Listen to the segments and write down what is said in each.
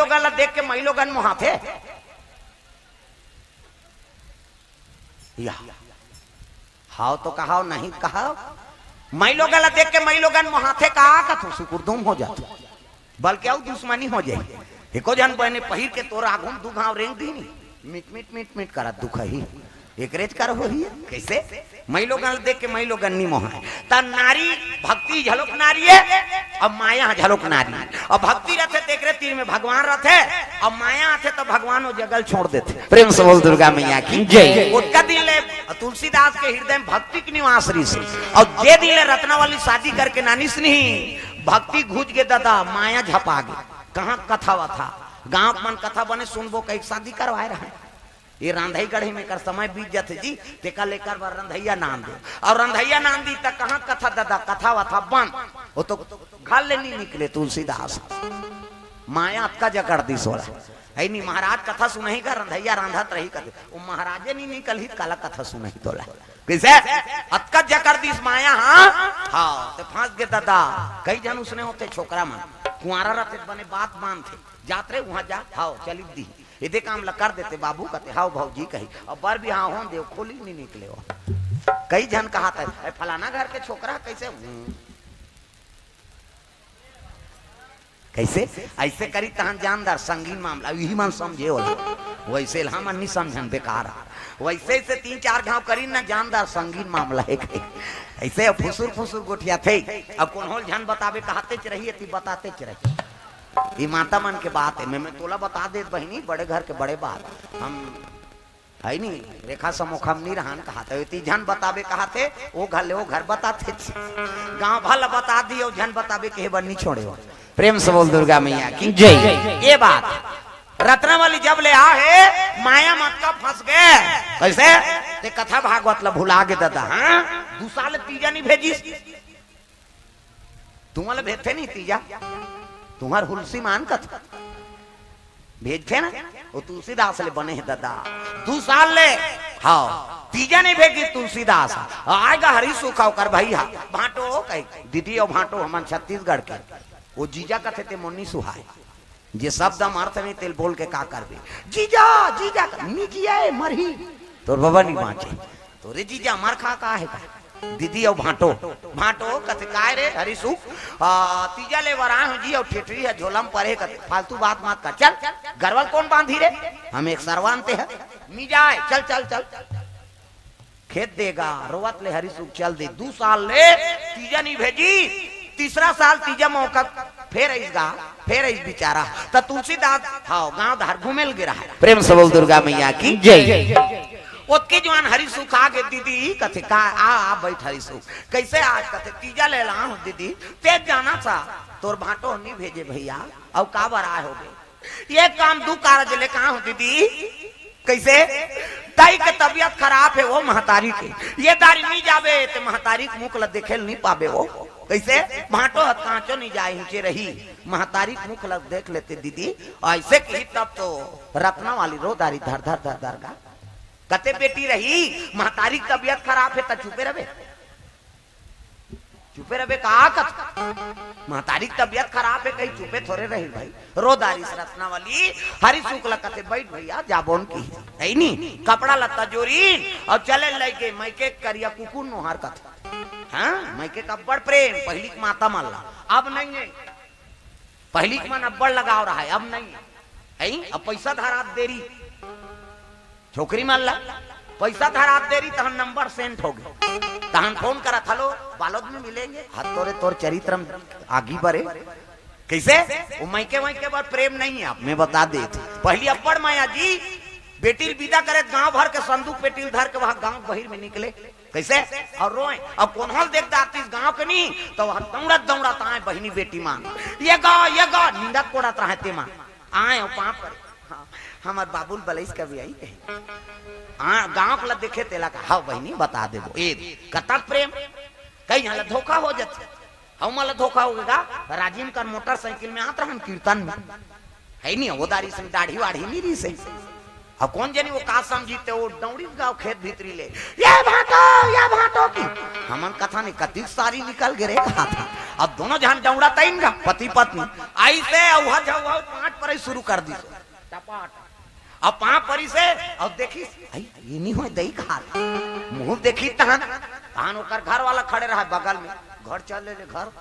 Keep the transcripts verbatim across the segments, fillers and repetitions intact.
लोगन ला देख के माई लोगन मोहाथे। या, हाव तो कहाव, नहीं कहाव। माई लोगन ला देख के माई लोगन मोहाथे का, कथो सुकुरदुम हो जाथे, बल्कि अउ दुश्मनी हो जाही। एको झन बहने पहिर के तोर आघू म दू घांव रेंग दिही नी, मिट मिट मिट मिट करत दुखही। एकरेच कर होही। कइसे? माई लोगन ल देख के माई लोगन नी मोहाय। त नारी, भक्ति झलोक नारी ए, अउ माया ह झलोक नारी। अउ भक्ति रथे त एकरे तीर में भगवान रथे, अउ माया आथे त भगवान ओ जगह ल छोड़ देथे। प्रेम से बोल दुर्गा मैया की जय। ओतका दिन ले तुलसीदास के हृदय में भक्ति के निवास रहिस। अउ जे दिन ले रत्नावली शादी करके नानिस नहीं, भक्ति घुस गे ददा, माया झपा गे। कहाँ कथा वथा, गांव के मन कथा बने सुनबो, कहीं शादी करवाए रहे। ये रांधई गढ़ई में कर समय बीत जाथे जी, तेकर लेकर बर रंधैया नान दे। अउ रंधैया नान दी त कहाँ कथा ददा, कथा वथा बंद। वो तो घर ले नहीं निकले तुलसीदास। माया अतका जकड़ दिस ओला। है नी महाराज कथा सुनही का, रंधैया रांधत रही कथे। वो महाराजे नहीं निकलही त काला कथा सुनही तोला। कइसे? अतका जकड़ दिस माया, हाँ? हाँ, त फंस गे ददा। कई झन उसने होथे छोकरा मन। कुंवारा रथे त बने बात मानथे। जात रे उहाँ जा, हाव, चलिक दी। एदे काम ला कर देते बाबू, कथे, "हाव भौजी," कही। अब बर भी हाँ होन देव, खोली नहीं निकले हो। कई झन कहाथे, "ए, फलाना घर के छोकरा कइसे?" हम्म। कइसे? अइसे करी तहन जानदार संगीन मामला, इही मन समझे होला। वइसे ल हमन नहीं समझन, बेकार। वइसे से तीन चार घांव करी ना जानदार संगीन मामला हे कही। अइसे फुसुर फुसुर गोठियाथे। अब कोनो ल झन बताबे कहातेच रही, एती बतातेच रही। ई माता मन के बात हे, मैं, मैं तोला बता देत बहिनी, बड़े घर के बड़े बात। हम है नी, रेखा समोखा म नी रहन कहाथे, एती झन बताबे कहाथे, ओ घर ले ओ घर बताथे। गांव भर ल बता दियो, झन बताबे कहे बर नी छोड़े हो। प्रेम से बोल दुर्गा मैया की जय। ये बात रत्नावली जब ले आ हे, माया मत का फंस गे। कइसे? ते कथा भागवत ल भुला गे ददा, हाँ? दू साल तीजा नहीं भेजिस। तुमन ल भेजथे नहीं तीजा, तुम्हर हुलसी मान कथा भेजथे ना, वो तुलसीदास ले बने हे ददा। दू साल ले, हाँ, तीजा नहीं भेजी तुलसीदास। आय गा हरी सुखा ओकर भई हा, भांटो कही, दीदी अउ भांटो हमन छत्तीसगढ़ के, वो जीजा कथे ते मोर नी सुहाय। जे शब्द म अर्थ नहीं तेल बोल के का करबे? जीजा, जीजा, नी जिया ए, मरही। तोर बबा नी बांचे। तोरे जीजा मर खा का हे का? दीदी अउ भांटो। भांटो कथे, "काय रे हरिसुख? आ, तीजा ले बर आए हो जी, अउ ठेठरी ह झोला म परे," कथे, "फालतू बात मत कर। चल, गरवा ल कोन बांधी रे? हम एक सरवा आनते हैं। नी जाए, चल, चल, चल।" खेत देगा, रोवत ले हरिसुख चल दे। दू साल ले तीजा नहीं भेजी, तीसरा साल तीजा मौका फेर आइस गा, फेर आइस बिचारा। त तुलसीदास, हाव, गांव धार घूमे ल गे रहा। प्रेम से बोल दुर्गा मैया की जय। ओतके जुवान हरिसुख आ गे, दीदी कथे, "का, आ, आ, बैठ हरिसुख।" "कइसे आज?" कथे, "तीजा ले ला हूँ दीदी, ते जाना सा, तोर भांटो नहीं भेजे भैया, अउ का बर आए हो बे?" ये काम दू कारज ले कहा हूँ दीदी। कइसे? दाई के तबीयत खराब हे वो महतारी के। ये दारी नी जाबे ते महतारी के मुख ल देखे ल नी पाबे वो। कइसे? भांटो ह कांचो नी जाए हिंचे रही। महतारी के मुख ल देख लेते दीदी। अइसे कही तब तो रत्नावली रो दारी धर धर धर धर गा। कथे बेटी रही, महतारी के तबीयत खराब हे त चुपे रबे। चुपे रबे का कथ? महतारी के तबीयत खराब हे, कहीं चुपे थोरे रही भाई। रो दारिस रत्नावली, हरिसुख ल कथे, "बैठ भैया, जाबोन की।" है नी, कपड़ा लत्ता जोरिन, अउ चले लइके मइके करिया कुकुर नोहर कथे। हाँ, मइके का बड़ प्रेम, पहिली के माता मन ला। अब नहीं हे। पहिली के मन अब्बड़ लगाव रहा हे, अब नहीं हे। हैं? अब पैसा धरात देरी। छोकरी मन ला पैसा धरात देरी, तहन नंबर सेंट हो गे। तहन फोन करत, "हेलो, बालोद में मिलेंगे।" हाथ तोरे तोर चरित्र में आगी बरे। कइसे? वो मइके वइके बर प्रेम नहीं हे, आप मैं बता देत। पहिली अब्बड़ माया जी, बेटी ल विदा करे त गांव भर के संदूक पेटी ल धर के वहां गांव बहिर में निकले। कइसे? अउ रोए। अउ कोन्हो ल देख डारतिस गांव के नी, त वहां दौड़त दौड़त आए बहिनी बेटी मन। "ये गा, ये गा," निंदत कोड़त रहे ते मन। आए अउ पांव परे। हाँ, हमर बाबू ल बलइस कभी आई कही। हाँ, गांव के ल देखे तेला का, "हाव बहिनी, बता देबो।" ए, कतक प्रेम। कई झन ल धोखा हो जाथे। हमन ल धोखा हो गे गा। राजिम कर मोटरसाइकिल में आत रहन कीर्तन में। है नी, वो दारी संग दाढ़ी वाढ़ी नी रहिस हे। अब कोन जनी वो का समझी ते वो दौड़िस गांव खेत भीतरी ले, "ये भांटो, ये भांटो" की। हमन कथा नहीं, कतिक सारी निकल गे रे कहा था। अब दोनों झन डौड़त आइन गा, पति पत्नी। अइसे अउहा झउहा पाँच परई सुरू कर दिस। टपाट। अब पाँच परिस हे, अब देखिस, "अई, ये नइ होय, दई खात।" मुँह देखिस तहन, तहन ओकर घर वाला खड़े रहय बगल में। "घर चल ले, ले घर।"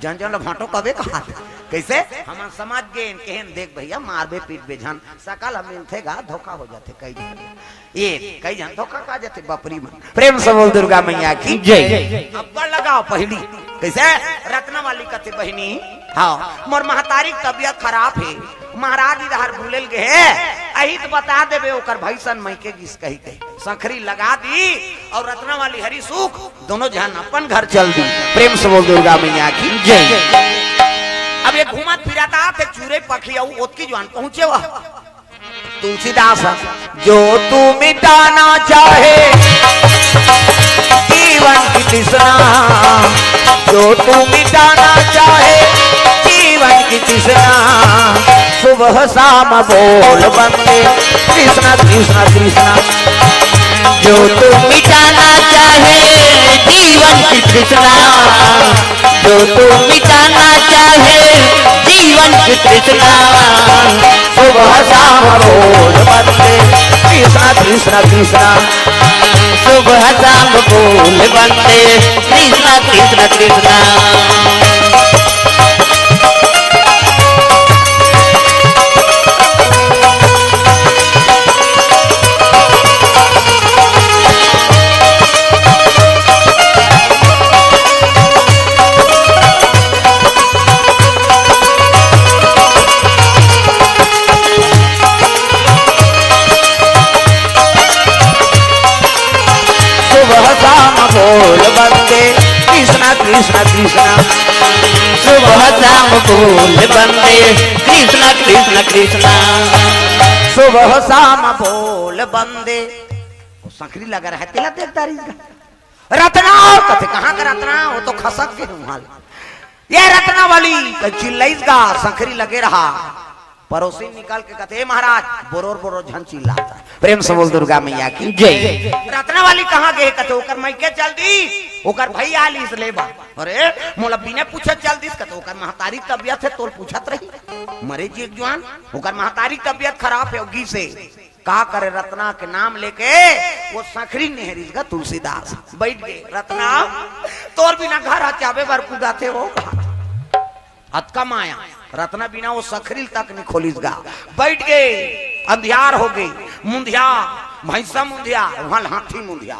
जन जन ल भांटो कबे कहात। कइसे? हमन समझ गेन, कहेन, "देख भइया, मारबे पीटबे झन, सकल ह मिलथे गा, धोखा हो जाथे कई झन।" ए, कई झन धोखा खा जाथे, बापरी मन। प्रेम से बोल दुर्गा मैया की जय। अब्बड़ लगाव पहिली। कइसे? रत्नावाली कथे, "बहिनी, हाँ, मोर महतारी के तबियत खराब हे, महाराज इधर बुलेल गे हे, अही त बता देबे, ओकर भइसन मइके गिस कही कही।" संखरी लगा दिस अउ रत्नावाली हरि सुख दोनों झन अपन घर चल दिस। प्रेम से बोल दुर्गा मैया की जय। अब ये घूमत फिरत आथे चूरे पखिया, ओतकी जुवार पहुंचे वा। तुलसीदास, "जो तू मिटाना चाहे जीवन की तृष्णा, जो तू मिटाना चाहे जीवन की तृष्णा, सुबह शाम बोल बंदे कृष्णा कृष्णा कृष्णा।" जो तू मिटाना चाहे जीवन की तृष्णा, जो तू मिटाना चाहे जीवन की तृष्णा, सुबह शाम बोल बंदे कृष्णा कृष्णा कृष्णा। सुबह शाम बोल बंदे कृष्णा कृष्णा कृष्णा। सुबह शाम बोल बंदे कृष्णा कृष्णा कृष्णा। सुबह शाम बोल बंदे कृष्णा कृष्णा कृष्णा। सुबह शाम बोल बंदे। वो संखरी लगा रहा है, तेला देख दारी का। "रत्ना!" कथे, "कहाँ का रत्ना? वो तो खसक गे हूँ हाल।" "ये रत्नावाली!" त चिल्लाइस गा, संखरी लगे रहा। पड़ोसी निकल के कथे, "ए महाराज, बोरोर बोरोर झन चिल्लात।" प्रेम से बोल दुर्गा मैया की जय। "रत्नावाली कहाँ गे?" कथे, "ओकर मइके चल दिस, ओकर भई आलिस लेबा।" "अरे, मोला बिना पूछे चल दिस?" कथे, "ओकर महतारी तबियत हे, तोल पूछत रही, मरे जी एक जुवान, ओकर महतारी तबियत खराब हे, गिस हे।" का करे, रत्ना के नाम लेके वो संखरी नेहरिस गा तुलसीदास। बइठ गे, "रत्ना, तोर बिना घर ह चाबे बर कुदाथे हो।" अतका माया, रत्ना बिना वो संखरी तक नइ खोलिस गा। बइठ गे, अंधियार हो गे, मुंधिया, भइसा मुंधिया, उहाँ हाथी मुंधिया।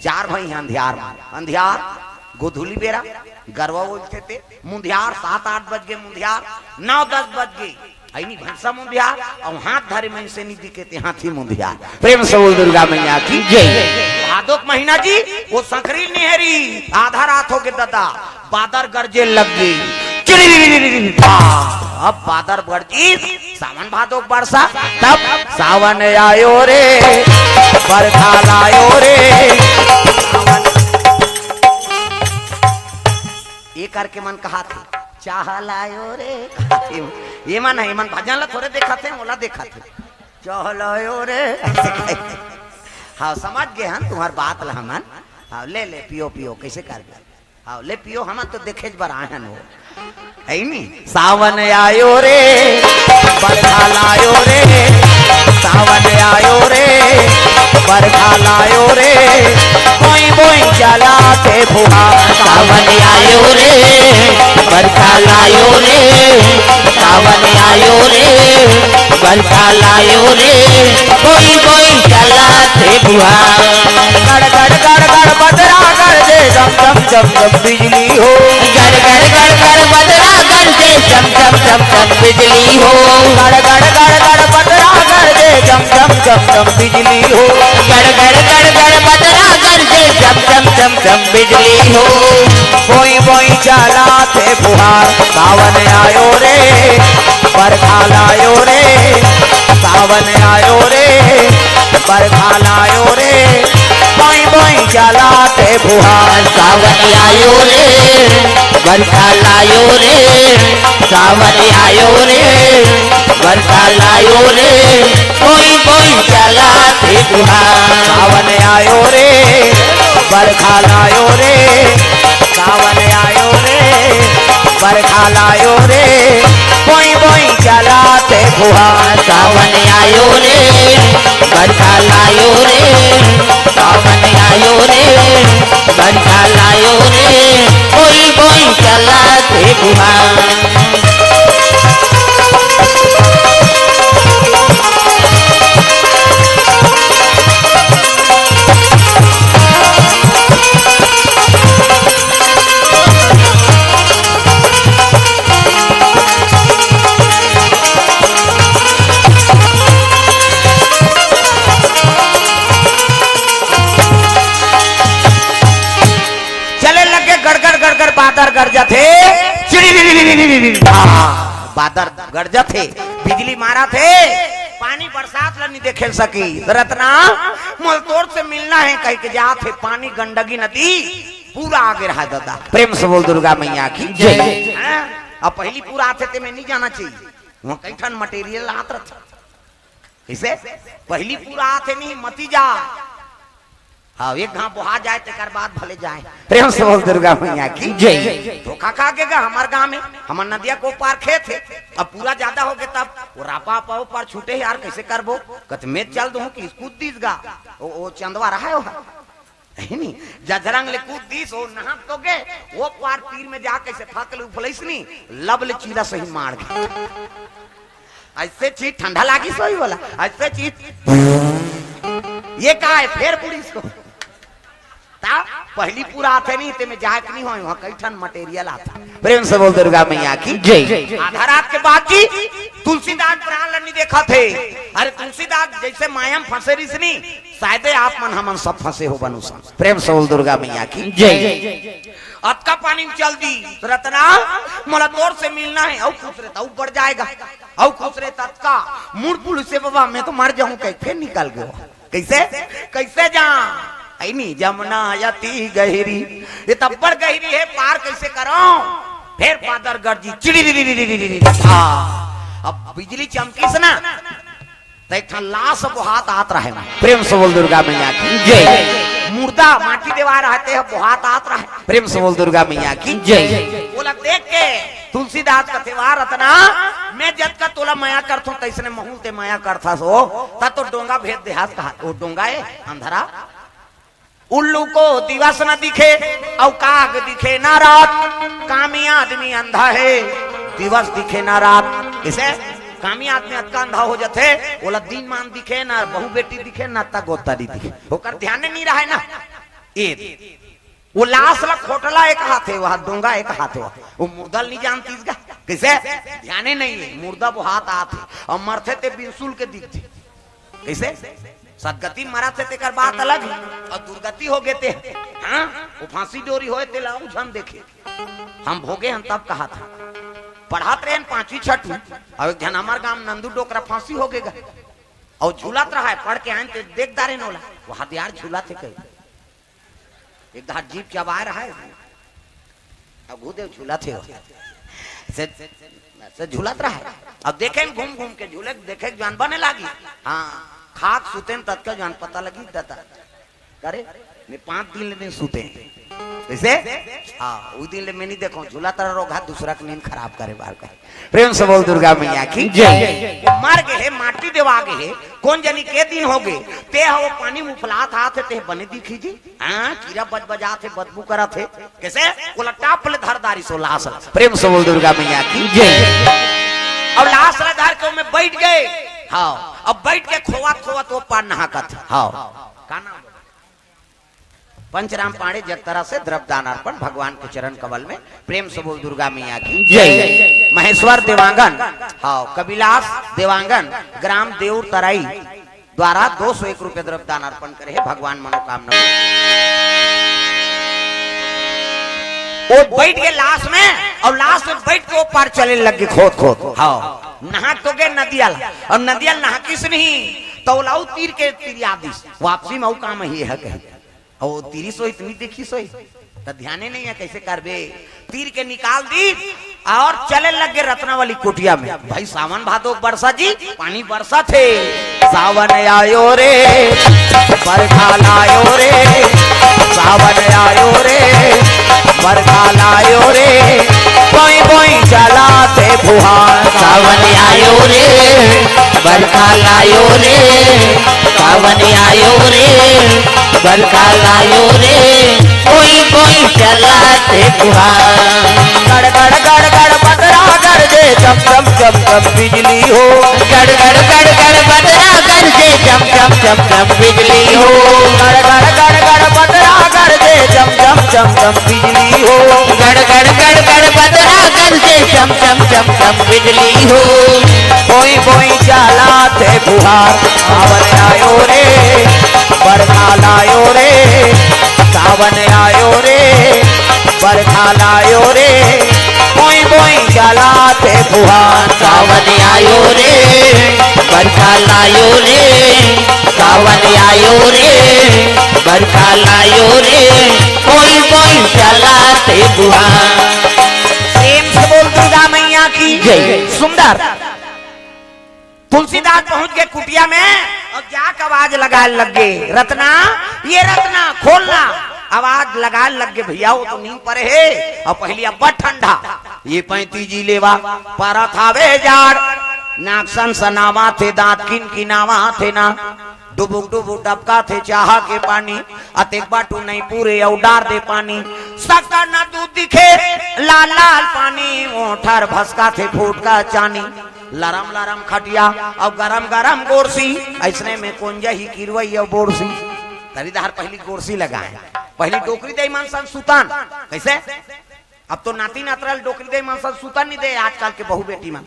चार भई हे अंधियार म। अंधियार, गोधूली बेरा, गरवा बोलथे ते, मुंधियार, सात आठ बज गे, मुंधियार, नौ दस बज गे, अइनी भइसा मुंधियार, अउ हाथ धरे मइनसे नइ दिखे ते हाथी मुंधियार। प्रेम से बोल दुर्गा मैया की जय। भादो के महीना जी, वो संखरी नेहरी, आधा रात हो गे ददा, बादर गरजे लग गे। चिरिरिरिरिरिरिरि, बा, अब बादर गरजिस, सावन भादो के बरसा, तब सावन आयो रे, बरखा लायो रे। ये करके मन कहाथे, "चाह लायो रे।" ये मन हे, ये मन भजन ला थोरे देखाथे, ओला देखाथे, "चाह लायो रे।" हाँ, समझ गे हन तुम्हर बात ला हमन। हाँ, ले, ले, पियो, पियो, कइसे करबे? हाँ, ले पियो, हमन तो देखेच बर आए हन वो। हे नी? सावन आयो रे, बरखा लायो रे, सावन आयो रे, बरखा लायो रे, बोई बोई चलाथे फुहार। सावन आयो रे, बरखा लायो रे, सावन आयो रे, बरखा लायो रे, बोई बोई चलाथे फुहार। गड़ गड़ गड़ गड़ बदरा गरजे, जम जम जम जम बिजली हो। गड़ गड़ गड़ गड़ बदरा गरजे, जम जम जम जम बिजली हो। गड़ गड़ गड़ गड़ बदरा गरजे, जम जम जम जम बिजली हो। गड़ गड़ गड़ गड़ बदरा गरजे, जम जम जम जम बिजली हो। बोई बोई चलाथे फुहार, सावन आयो रे, बरखा लायो रे, सावन आयो रे, बरखा लायो रे, बोई बोई चलाथे फुहार। सावन आयो रे, बरखा लायो रे, सावन आयो रे, बरखा लायो रे, बोई बोई चलाथे फुहार। सावन आयो रे, बरखा लायो रे, सावन आयो रे, बरखा लायो रे, बोई बोई चलाथे फुहार। सावन आयो रे, बरखा लायो रे, सावन आयो रे, बरखा लायो रे, बोई बोई चलाथे फुहार। चले लगे गड़गड़ गड़गड़, बादर गरजत हे, चिड़ी, हाँ, बादर गरजत हे, बिजली मारत हे, पानी बरसात ल नी देखे सकी। रतना, मोला तोर से मिलना हे कहिके जात हे, पानी गंडकी नदी पूरा आगे रहा दादा। प्रेम से बोल दुर्गा मैया की जय। हाँ? अब पहली पूरा आथे ते में नी जाना चाहिए, वहाँ कई ठन material आत रथे। कइसे? पहली पूरा आथे नहीं, मती जा। हाँ, एक घाव बोहा जाए, तेकर बाद भले जाए। प्रेम से बोल दुर्गा मैया की जय। धोखा खा के गा, हमर गांव में, हमर नदिया को पार खेत हे। अब पूरा ज्यादा हो गए, तब वो रापा पाओ पार छूटे हे यार, कइसे करबो? कत में चल दूं कि कूद दिस गा। ओ, ओ चंदवा रहा है वो। है नी? जजरंग ले कूद दिस, वो नहा तो गे, वो पार तीर में जा कइसे फक ले उफलइस नी, लब ले चीला सही मार गे। अइसे चीज ठंडा लागिस होही बोला, अइसे चीज ये का हे, फेर बुड़िस हो। ता पहली पूरा आथे नहीं, ते में जाए के नहीं होय, वहाँ कई ठन material आथे। प्रेम से बोल दुर्गा मैया की जय। आधा रात के बाद जी तुलसीदास प्राण ल नी देखत हे। अरे तुलसीदास जइसे माया में फंसे रहिस नी, शायदे आप मन हमन सब फंसे हो बनु संग। प्रेम से बोल दुर्गा मैया की जय। अतका पानी में चल दी, रतना, मोला तोर से मिलना हे, अउ खुसरे त अउ बढ़ जाएगा, अउ खुसरे त अतका मुड़ पुलिस से, बाबा मैं तो मर जाऊं कह, फेर निकल गयो। कइसे? कइसे जा? ऐ नी, जमुना अति गहिरी, ये त अब्बड़ गहिरी हे, पार कइसे करो? फेर बादर गरजी, चिड़ी री री री री री री। हाँ, अब बिजली चमकिस ना, त एक ठन लाश बोहात आत रहे। प्रेम से बोल दुर्गा मैया की जय। मुर्दा माटी देवा रहते हैं, बोहात आत रहे। प्रेम से बोल दुर्गा मैया की जय। ओला देख के तुलसीदास कथे, "वाह रतना, मैं जतका तोला मया करथों, तइसने महूं ल ते मया करथस हो, त तो डोंगा भेज देहस," कहा। ओ डोंगा ए अंधरा, उल्लू को दिवस न दिखे, अउ काग दिखे न रात। कामी आदमी अंधा हे, दिवस दिखे न रात। कइसे? कामी आदमी अतका अंधा हो जथे, ओला दिन मान दिखे न, बहू बेटी दिखे न, त गोतरी दिखे, ओकर ध्यान नहीं रहे ना। ए, वो लाश ला खोटला एक हाथ हे, वह डोंगा एक हाथ हे, वो मुर्दा ल नहीं जानतीस गा। कइसे? ध्याने नहीं हे, मुर्दा बोहात आत हे, अउ मरथे ते बिरसुल के दिखथे। कइसे? सदगति मरत हे तेकर बात अलग हे, अउ दुर्गति हो गे ते, हाँ, वो फांसी डोरी होय तेला अउ झन देखे। हम भोगे हन तब कहाथन, पढ़त रहेन पांचवी छठवीं, अउ एक झन हमर गांव नंदू डोकरा फांसी हो गे गा, अउ झूलत रहा हे, पढ़ के आएन ते देख डारेन ओला, वहां दे यार झूलत हे कहीं। एक धार जीभ चबाए रहा हे, अब घुदेव झूलत हे। से, से झूलत रहा हे। अब देखेन घूम घूम के झूले, देखे के जान बने लागी। हाँ, खाक सुतेन ततका जान पता लगी दादा। करे, मैं पांच दिन ले नहीं सुते। कइसे? हाँ, उ दिन ले मैं नहीं देखों, झूलत रहा रोगहा दूसरा के नींद खराब करे बार का। प्रेम से बोल दुर्गा मैया की जय। मर गे हे, माटी देवा गे हे, कोन जनी के दिन हो गे, ते ह वो पानी में उफलात आत हे, ते बने दिखही जी। हाँ, कीरा बजबजात हे, बदबू करत हे। कइसे? ओला टाप ले धर डारिस ओ लाश ला। प्रेम से बोल दुर्गा मैया की जय। अउ लाश ला धर के ओमे बइठ गे। हाँ, अब बइठ के खोवत खोवत वो पार नहाकत हे। हाँ, का नाम? पंचराम पांडे जगतरा से द्रव्य दान अर्पण भगवान के चरण कमल में। प्रेम से बोल दुर्गा मैया की जय। महेश्वर देवांगन, हाँ, कविलास देवांगन, ग्राम देउर तराई द्वारा दो सौ एक रुपये द्रव्य दान अर्पण करे हे, भगवान मनोकामना। वो बइठ गे लाश में, अउ लाश में बइठ के वो पार चले लग गे खोद खोद। हाँ, नहा तो गे नदिया ला, अउ नदिया ला नहाकिस नहीं, त ओला अउ तीर के तिरिया दिस, वापसी में अउ काम ही हे कहे। अउ तीरिस होही त नहीं देखिस होही, त ध्याने नहीं हे, कइसे करबे? तीर के निकाल दिस अउ चले लग गे रतनावली कुटिया में। भाई सावन भादो के बरसा जी, पानी बरसत हे। सावन आयो रे, बरखा लायो रे, सावन आयो रे, बरखा लायो रे, बोई बोई चलाथे फुहार। सावन आयो रे, बरखा लायो रे, सावन आयो रे, बरखा लायो रे, बोई बोई चलाथे फुहार। गड़ गड़ गड़ गड़ बदरा गरजे, चम चम चम चम बिजली हो। गड़ गड़ गड़ गड़ बदरा गरजे, चम चम चम चम बिजली हो। गड़ गड़ गड़ गड़ बदरा गरजे, चम चम चम चम बिजली हो। गड़ गड़ गड़ गड़ बदरा गरजे, चम चम चम चम बिजली हो। बोई बोई चलाथे फुहार, सावन आयो रे, बरखा लायो रे, सावन आयो रे, बरखा लायो रे, बोई बोई चलाथे फुहार। सावन आयो रे, बरखा लायो रे, सावन आयो रे, बरखा लायो रे, बोई बोई चलाथे फुहार। प्रेम से बोल दुर्गा मैया की जय। सुंदर। तुलसीदास पहुंच के कुटिया में अउ जाके आवाज लगाए लग गे, "रतना, ये रतना, खोलना।" आवाज लगाए लग गे, "भइया, वो तो नींद परे हे, अउ पहिली अब्बड़ ठंडा, ये पैंती जी लेवा, परत हावे जाड़, नाक सनसनावथे, दांत किनकिनावथे ना, डुबुक डुबुक डबकाथे चाहा के पानी, अतेक बाटू नइ पूरे अउ डार दे पानी, सक्कर न दूध दिखे, लाल लाल पानी, ओंठ हर भसकाथे फूट का चानी।" लरम लरम खटिया अउ गरम गरम गोरसी, अइसने में कोन जाही किरवई अउ बोरसी। तरी डहर पहिली गोरसी लगाए, पहिली डोकरी दई मन सन सुतन। कइसे? अब तो नाती नतरा ल डोकरी दई मन सन सुतन नइ दे आजकल के बहू बेटी मन,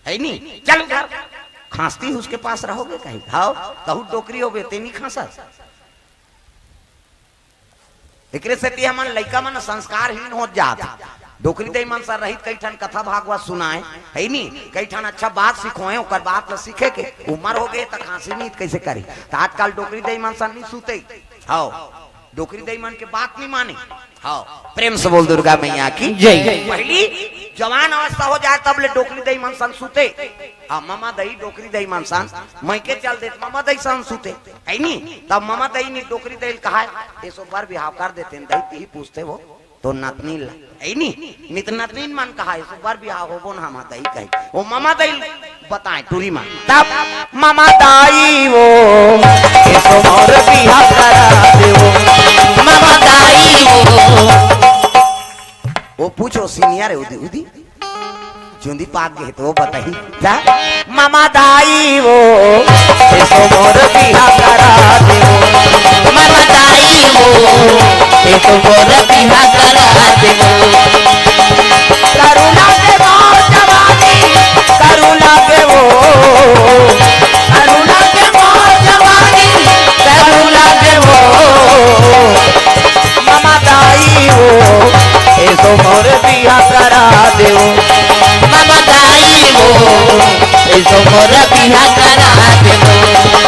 हे नी? "चल उधर, खांसती है उसके पास रहोगे कहीं, हव, तहू डोकरी होबे, ते नी खांसस।" एकरे सेती हमन लइका मन संस्कारहीन होत जात हे। डोकरी दई मन सन रहित कई ठन कथा भागवत सुनाए, हे नी? कई ठन अच्छा बात सिखोए, ओकर बात ल सीखे के उमर होगे त खांसी नी त कइसे करी? त आजकल डोकरी दई मन सन नी सुते। हव, डोकरी दई मन के बात नी माने। हव, प्रेम से बोल दुर्गा मैया की जय। पहिली जवान अवस्था हो जाए तब ले डोकरी दई मन सन सुते। आ ममा दई, डोकरी दई मन सन मइके चल देत, ममा दई सन सुते। हे नी? तब ममा दई नी डोकरी दई ल कहाय, "एसो बर बिहाव कर देतेन दई, तिही पूछते हो तो नतनीन ला।" हे नी? नित नतनीन मन कहाय, "एसो बर बिहाव होबो न ममा दई," कही। ओ ममा दई ल बताए टूरी मन। तब ममा दई वो, "एसो मोर बिहाव करा देवो।" ममा दई वो। वो पूछो senior हे, उदी, उदी। चुंदी पाक गे तो बताही। जा, ममा दई वो, "एसो मोर बिहा करा देवो।" ममा दई वो, "एसो मोर बिहा करा देवो।" करुणा के मोर जवानी, करुणा के वो, करुणा के मोर जवानी, करुणा के वो। ममा दई वो, "एसो मोर बिहा करा देवो।" ममा दई वो, "एसो मोर बिहा करा देवो।"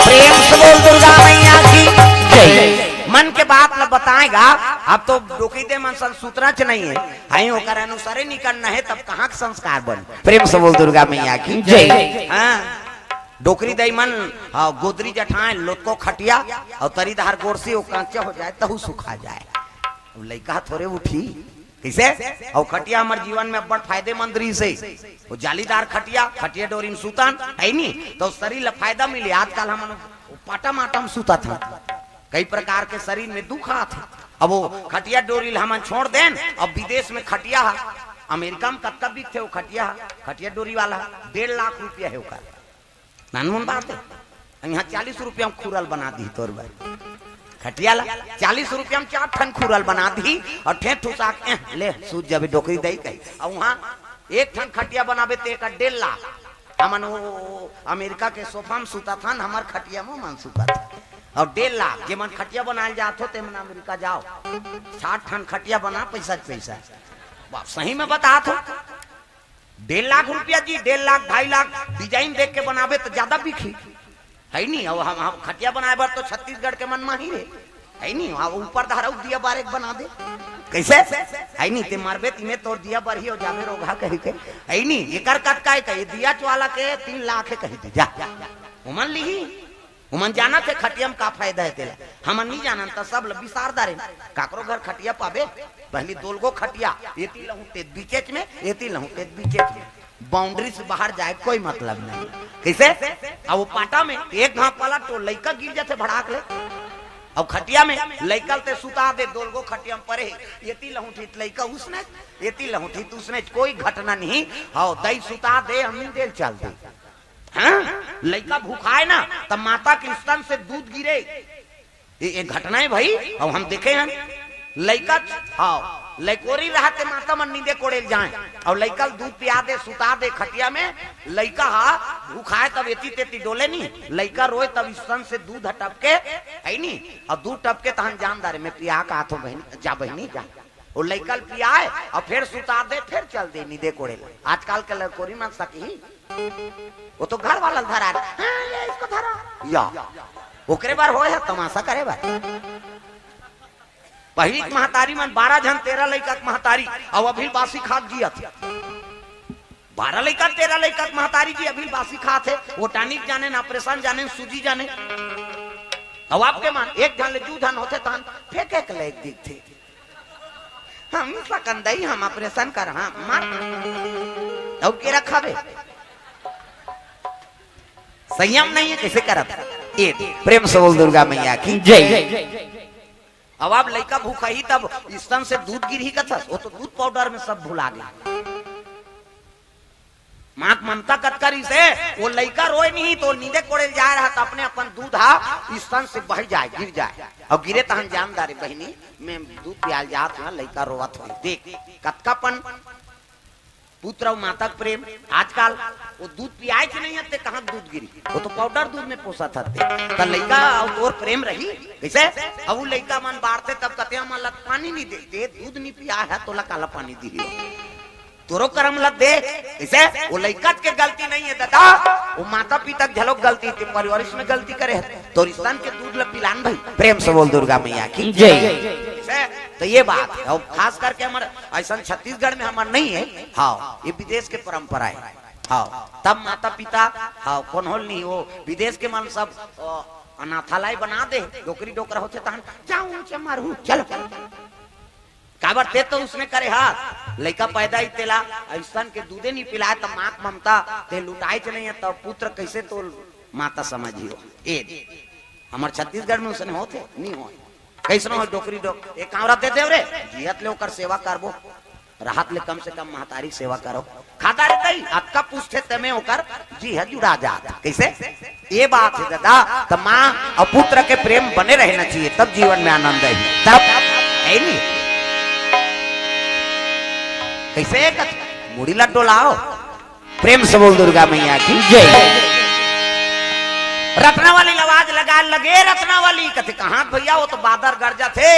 प्रेम से बोल दुर्गा मैया की जय। मन के बात ल बताए गा, अब तो डोकरी दई मन सन सुतरच नइ हे, हई ओकर अनुसारे निकलना हे, तब कहाँ के संस्कार बन? प्रेम से बोल दुर्गा मैया की जय। हाँ, डोकरी दई मन, हाँ, गोदरी जठाए, लोतको खटिया अउ तरी डहर गोरसी, ओ कांचा हो जाए, तहू सुखा जाए। अब लइका थोरे उठी, कइसे? अउ खटिया हमर जीवन में अब्बड़ फायदेमंद रहिस हे। ओ जालीदार खटिया, खटिया डोरी में सुतन, हे नी? त शरीर ल फायदा मिले। आजकल हमन पाटा माटा में सुतत हन, कई प्रकार के शरीर में दुख आत हे। अब ओ खटिया डोरी ल हमन छोड़ देन, अब विदेश में खटिया ह, अमेरिका में कतका बिकथे ओ खटिया ह, खटिया डोरी वाला ह, डेढ़ लाख रुपया हे ओकर। नानमुन बात हे। इहाँ चालीस रुपया में खुरल बना दिही तोर बर। खटिया ला चालीस रुपया में चार ठन खुरल बना दिही अउ ठेठ ठुसा के, "एह, ले, सूत जाबे डोकरी दई," कही। अउ उहाँ एक ठन खटिया बनाबे ते एकर डेढ़ लाख। हमन वो अमेरिका के सोफा में सुतत हन, हमर खटिया में मन सुतत हे। अउ डेढ़ लाख, जेमन खटिया बनाए ल जात हो, तेमन अमेरिका जाओ। साठ ठन खटिया बना, पइसा के पइसा। बाप सही में बतात हो। डेढ़ लाख रुपया जी, डेढ़ लाख, ढाई लाख design देख के बनाबे त ज्यादा बिकही। है नी? अब हम, हम खटिया बनाए बर तो छत्तीसगढ़ के मन माहिर हे। है नी? अब ऊपर धारा दिया बार एक बना दे। कइसे? है नी? ते मरबे तिमे तोर दिया बरही अउ जाबे रोगहा कहिके। है नी? एकर कतका हे कही, दिया ज्वाला के तीन लाख हे कही दे, जा। ओमन लिही। ओमन जानत हे खटिया म का फायदा हे तेला। हमन नी जानन त सब ल बिसार डारेन। काकरो घर खटिया पाबे, पहिली दोलगो खटिया, एती लहुटेत बीचेच में, एती लहुटेत बीचेच में। Boundary से बाहर जाए कोई मतलब नहीं। कइसे? अब वो पाटा में एक घांव पाला तो लइका गिर जाथे भड़ाक ले। अब खटिया में लइका ल ते सुता दे, दोलगो खटिया में परे हे, एती लहुटित लइका उसने, एती लहुटित उसने, कोई घटना नहीं। हव, दई सुता दे, हम नींदे ल चल दे। हाँ? लइका भूखाए ना, त माता के स्तन से दूध गिरे। ये, ये घटना हे भाई, अब हम देखे हन। लइका, हाँ, लइकोरी रहत हे, माता मन नींदे कोड़े ल जाए, अउ लइका ल दूध पिया दे, सुता दे खटिया में, लइका हा भूखाए तब एती तेती डोले नी, लइका रोए तब स्तन से दूध ह टपके, है नी, अउ दूध टपके तहन जान डारे, मैं पिया के आथों बहिनी, जा बहिनी, जा। वो लइका ल पियाए अउ फेर सुता दे, फेर चल दे नींदे कोड़े ल। आजकल के लइकोरी मन सकही, वो तो घर वाला ल धरा रहे, हाँ, ये इसको धरा, या, ओकरे बर होए हे तमाशा करे बर। पहिली के महतारी मन बारह झन, तेरह लइका के महतारी, अउ अभी बासी खात जियत। बारह लइका, तेरह लइका के महतारी जी अभी बासी खात हे, वो tonic जाने न, operation जाने न, सूजी जाने। अउ आपके मन एक झन ले दू झन होथे तहन फेंके के लायक दिखथे। हम सकन दई, हम operation कर, हाँ, मत। अउ के रखाबे? संयम नहीं हे, कइसे करत? ये प्रेम से बोल दुर्गा मैया की जय। अब आप लइका भूखाही तब स्तन से दूध गिरही कथस, वो तो दूध powder में सब भुला गे। माँ के ममता कतका रिहिसे, वो लइका रोए नहीं तो नींदे कोड़े ल जाए रहा त अपने अपन दूध हा स्तन से बह जाए, गिर जाए, अउ गिरे तहन जान डारे बहिनी, मैं दूध पियाल जात हूँ, लइका रोवत होही। देख कतका पन पुत्र अउ माता के प्रेम। आजकल वो दूध पियाए के नहीं हे ते कहाँ दूध गिरी, वो तो powder दूध में पोसत हते। त लइका अउ तोर प्रेम रही कइसे? अब वो लइका मन बाढ़थे तब कथे हमन ला पानी नहीं देते, दूध नहीं पिया हे, तोला काला पानी दिही? तोरो करम ल दे। कइसे? वो लइका के गलती नहीं हे दादा, वो माता पिता के घलोक गलती हे, ते परवरिश में गलती करे हे। तोर स्तन के दूध ल पिलान भाई। प्रेम से बोल दुर्गा मैया की जय। कइसे? त ये बात हे, अउ खास करके हमर अइसन छत्तीसगढ़ में हमर नहीं हे। हाँ, ये विदेश के परंपरा हे। हाँ, तब माता पिता, हाँ, कोन्हो ल नहीं, वो विदेश के मन सब, ओ, अनाथालय बना दे, डोकरी डोकरा होथे तहन, जाओ ऊंचे मारू, चलो। काबर ते तो उसने करे हा, लइका पैदा ही तेला अइसन के दूधे नहीं पिलाए, त माँ के ममता ते लुटाए च नहीं हे, त पुत्र कइसे तो माता समझियो? ए, हमर छत्तीसगढ़ में उसने होथे, नहीं होय। कइसनो हो डोकरी डोक, एक कांवरा दे देव रे, जियत ले ओकर सेवा करबो, राहत ले कम से कम महतारी के सेवा करो। खाता रे तई, अतका पूछथे तेमे ओकर जी ह जुड़ा जात। कइसे? ये बात हे दादा, त माँ अउ पुत्र के प्रेम बने रहना चाहिए, तब जीवन में आनंद हे। तब हे नहीं। कइसे? मुड़ी ला डोलाओ। प्रेम से बोल दुर्गा मैया की जय। रत्नावली ल आवाज लगा लगे, रत्नावली कथे, "कहाँ भैया, वो तो बादर गरजथे,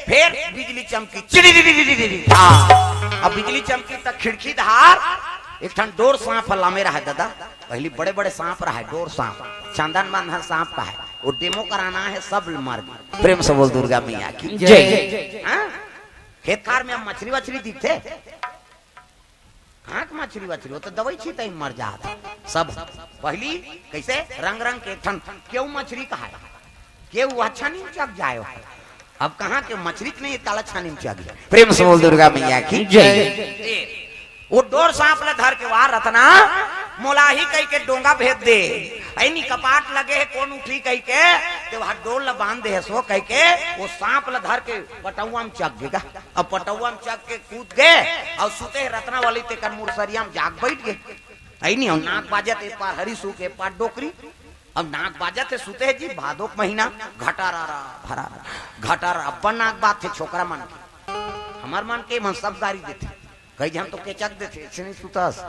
फेर बिजली चमकी, चिड़ी।" हाँ, अब बिजली चमकी त खिड़की धार एक ठन डोर सांप ह लामे रहे दादा। पहिली बड़े बड़े सांप रहे, डोर सांप, चंदन बंधन सांप कहे, वो डेमो कराना हे, सब मर गे। प्रेम से बोल दुर्गा मैया की जय। हाँ? खेत खार में अब मछली वछली दिखथे, कहाँ के मछली वछली, वो तो दवाई छितई मर जात हे सब। पहिली कइसे रंग रंग के ठन केऊ मछली कहाय, केऊ अच्छा नहीं चक जाए हो। अब कहाँ के मछली के नहीं, ताला छानी में चक गया। प्रेम से बोल दुर्गा मैया की जय। वो डोर सांप ल धर के, "वाह रतना, मोलाही कही के डोंगा भेज दे, ऐनी कपाट लगे हे, कोन उठी?" कही के ते वहाँ डोर ल बांध दे हे सो कही के वो सांप ल धर के पटौआ में चक गेगा। अब पटौआ में चक के कूद गे अउ सुते हे रत्नावली, तेकर मुरसरिया में जाग बैठ गे। ऐनी, अउ नाक बाजत, एक पार हरी सूख, एक पार डोकरी। अब नाक बाजत हे, सुते हे जी, भादो के महीना, घटारा रा, भरा रा, घटारा, अब्बड़ नाक बाजथे छोकरा मन के। हमर मन के मन सब गारी देथे, कई झन तो केचक देथे, "ऐसे नहीं सुतस,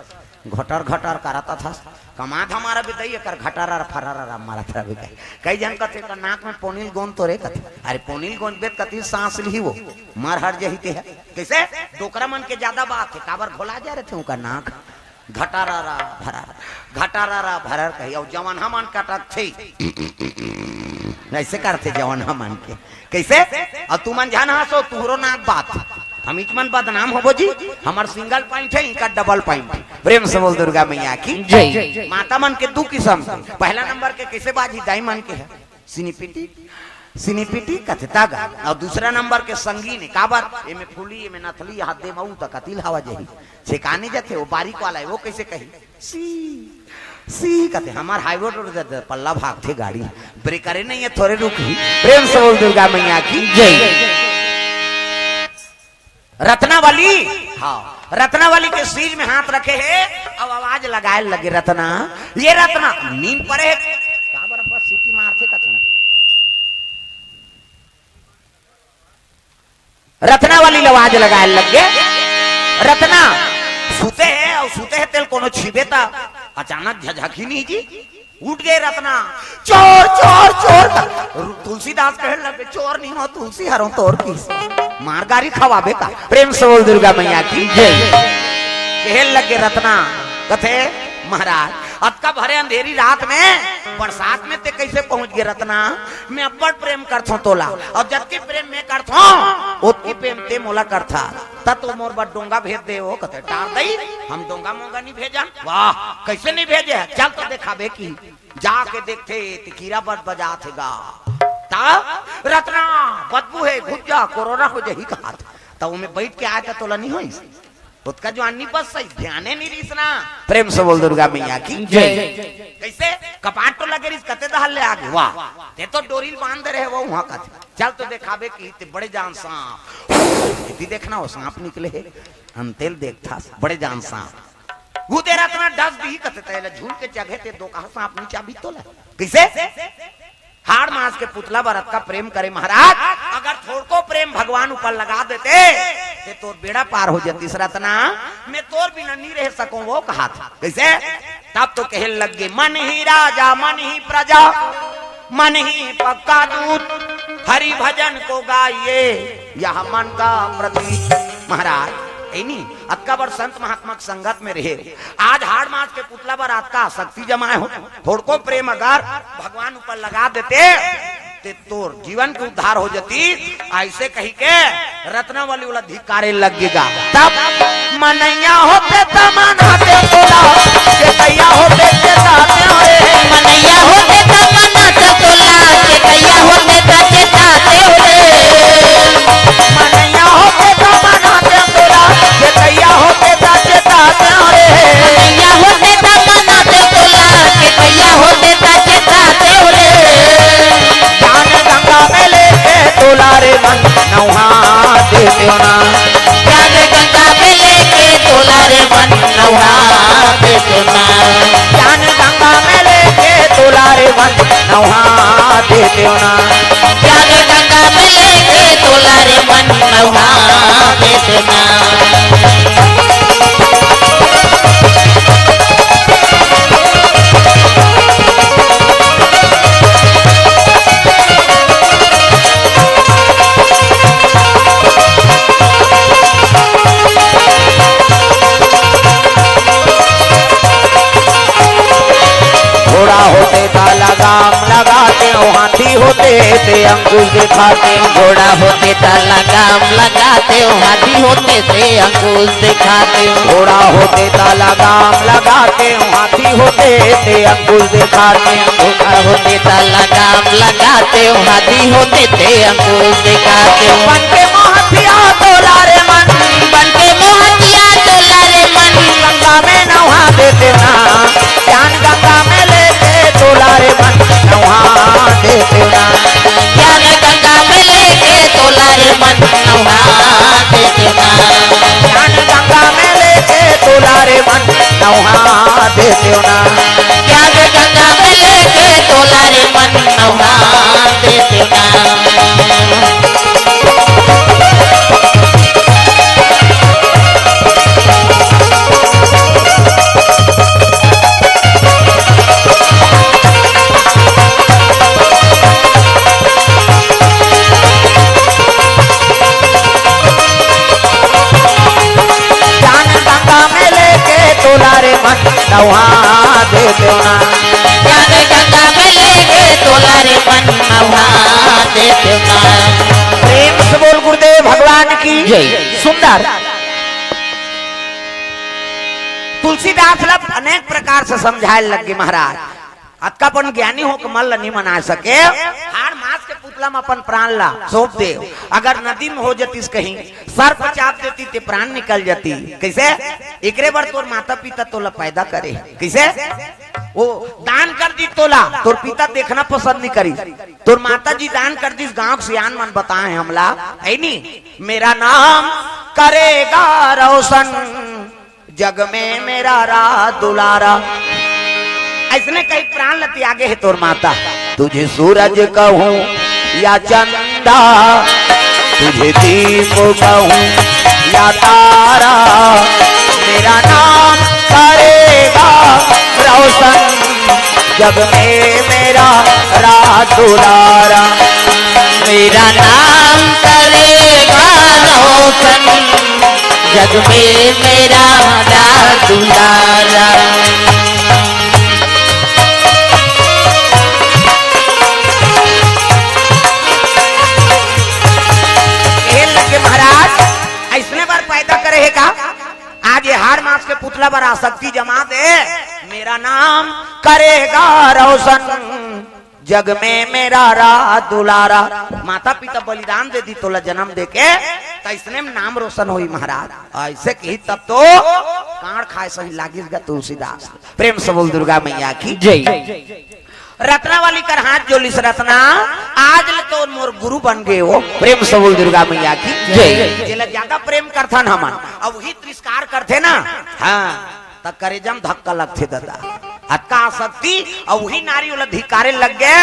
घटर घटर करत हस, कमा धमारा बेदई, एकर घटारा रा, फरारा रा मारत रहे।" कई झन कथे, "एकर नाक में पोनील गोंद तो रे," कथे, "अरे पोनील गोंद बेत कति सांस लिही वो, मर हर जही ते हे।" कइसे? डोकरा मन के ज्यादा बात हे, काबर घोला जा रहे थे उनका नाक। घटारा रा भरर, घटारा रा भरर कही, अउ जवन हमन कटक थे, ऐसे करथे जवन हमन के। कैसे? अब तुमन झन हंसो, तुहरो नाक बात। हम इच मन बदनाम होबो जी, हमर सिंगल पॉइंट है, इनका डबल पॉइंट। प्रेम से बोल दुर्गा मैया की जय। माता मन के दू किस्म, पहला नंबर के कैसे बाजी दाई मन के है, सिनीपिटी, सिनीपिटी कथे तागा, अउ दूसरा नंबर के संगीन, काबर एमे फूली, एमे नथली, हाथ दे मऊ त कतिल हवा जही, छेकाने जथे, वो बारीक वाला है, वो कैसे कही? सी, सी कथे, हमार हाईवे रोड दे, दे, पल्ला भागथे गाड़ी, ब्रेकरे नहीं है, थोड़े रुक ही। प्रेम से बोल दुर्गा मैया की जय। रत्नावली, हाँ, रत्नावली के सिर में हाथ रखे है, अब आवाज लगाए लगे, "रत्ना, ये रत्ना, नींद पड़े है।" काबर बस सीटी मारथे कथन। रत्नावली ल आवाज लगाए लग गे, "रत्ना, सुते है, अउ सुते है तेल कोनो छीबे ता।" अचानक झझकी नहीं जी, उठ गे रत्ना, "चोर, चोर, चोर।" तुलसीदास कहे लगे, "चोर नहीं हो, तुलसी हरो तोर की, मार गारी खवाबे का।" प्रेम से बोल दुर्गा मैया की जय। कहे लगे रत्ना, कथे, "महाराज, अतका भरे अंधेरी रात में, बरसात में ते कैसे पहुंच गे रत्ना? मैं अब्बड़ प्रेम करथों तोला, अउ जतके प्रेम मैं करथों, ओतके प्रेम ते मोला करथा। त तो मोर बर डोंगा भेज दे।" वो कथे, "टार दई, हम डोंगा मोंगा नहीं भेजन।" "वाह, कैसे नहीं भेजे है? चल तो देखाबे की।" जाके देखथे, ते कीरा बट बजाथे गा। त रत्ना, "बदबू है, घुस जा, कोरोना हो जाही," कहाथे। त ओमे बैठ के आय त तोला नहीं होइस? ओतका जुआन नहीं बस सही, ध्याने नहीं रिस ना। प्रेम से बोल दुर्गा मैया की जय। कैसे? कपाट तो लगे रिस, कते दहल ले आगे। "वाह, ते तो डोरी ल बांध दे रहे वो वहां का।" "चल तो देखाबे की ते बड़े जान सांप।" यदि देखना हो सांप निकले है, अंतेल देखथा, बड़े जान सांप। वो दे रत्ना, "डस दी कते तेला झूल के चघे ते दो कहा सांप नीचा भी तोला।" कैसे? हाड़ मांस के पुतला बर अतका प्रेम करे महाराज, अगर थोड़को प्रेम भगवान ऊपर लगा देते, ते तोर बेड़ा पार हो जातीस रत्ना, मैं तोर बिना नहीं रह सकूं वो कहाथे। कैसे? तब तो कहे लग गे, "मन ही राजा मन ही प्रजा, मन ही पक्का दूत, हरि भजन को गाइए, यह मन का प्रतीक।" महाराज, ऐ नहीं, अतका बड़ संत महात्मा के संगत में रहे, आज हाड़ मांस के पुतला बर अतका शक्ति जमाए हो, थोड़को प्रेम अगर भगवान ऊपर लगा देते, ते तोर जीवन के उद्धार हो जाती। ऐसे कही के रत्नावली वाला धिक्कारे लग गे गा। तब मनैया होते त मनाते तोला, चेतैया होते चेताते हो रे। मनैया होते त मनाते तोला, चेतैया होते त चेताते हो रे। मनैया होते त मनाते तोला, चेतैया होते त चेताते हो रे। मनैया होते त मनाते तोला, चेतैया होते त चेताते हो रे। ज्ञान गंगा में लेके तोला रे मन नौहा देते हो ना। ज्ञान गंगा में लेके तोला रे मन नौहा देते हो ना। ज्ञान गंगा में लेके तोला रे मन नौहा देते हो ना। ज्ञान गंगा में लेके तोला रे मन नौहा देते हो ना। घोड़ा होते त लगाम लगाते हो, हाथी होते ते अंकुश दिखाते हो। घोड़ा होते त लगाम लगाते हो, हाथी होते ते अंकुश दिखाते हो। घोड़ा होते त लगाम लगाते हो, हाथी होते ते अंकुश दिखाते हो। घोड़ा होते त लगाम लगाते हो, हाथी होते ते अंकुश दिखाते हो। बन के मोहतिया तोला रे मन, बन के मोहतिया तोला रे मन, गंगा में नहा देते ना। ज्ञान गंगा में लेके तोला रे मन नौहा देते ना। ज्ञान गंगा में लेके तोला रे मन नौहा देते ना। ज्ञान गंगा में लेके तोला रे मन नौहा देते ना। ज्ञान गंगा में लेके तोला रे मन नौहा देते ना। ज्ञान गंगा में लेके तोला रे मन नहा देतेव ना। ज्ञान गंगा में लेके तोला रे मन नहा देतेव ना। प्रेम से बोल गुरुदेव भगवान की जय। सुंदर। तुलसीदास ला अनेक प्रकार से समझाए लग गे महाराज। अतका अपन ज्ञानी हो के मन ल नी मना सके, हाड़ मांस के पुतला म अपन प्राण ला सौंप दे। अगर नदी में हो जतिस कहीं, सर्प चाप देती ते प्राण निकल जाती। कैसे? एकरे बर तोर माता पिता तोला पैदा करे। कैसे? वो दान कर दी तोला, तोर पिता देखना पसंद नहीं करी। तोर माता जी दान कर दिस, गांव के सियान मन बताए हमला, है नी? मेरा नाम करेगा रोशन, जग में मेरा राज दुलारा। ऐसने कई प्राण ल त्यागे हे तोर माता। तुझे सूरज कहूँ या चंदा, तुझे दीप कहूँ या तारा, मेरा नाम करेगा रोशन, जग में मेरा राज दुलारा। मेरा नाम करेगा रोशन, जग में मेरा राज दुलारा। कहे लगे महाराज, ऐसने बर पैदा करे हे का? आज ये हाड़ मांस के पुतला बर आसक्ति जमा दे, मेरा नाम करेगा रोशन, जग में मेरा राज दुलारा। माता पिता बलिदान दे दी तोला जन्म दे के, त अइसने में नाम रोशन होई महाराज। ऐसे कही तब तो कांड़ खाए सही लागिस गा तुलसीदास। प्रेम से बोल दुर्गा मैया की जय। रत्नावली कर हाथ जोलिस, रत्ना आज ले तो मोर गुरु बन गे हो। प्रेम से बोल दुर्गा मैया की जय। जेला ज्यादा प्रेम करथन हमन, अब वही तिरस्कार करथे ना, हाँ, त करेजा म धक्का लगथे ददा। अतका आसक्ति, अउ वही नारी ओला धिक्कारे लग गे,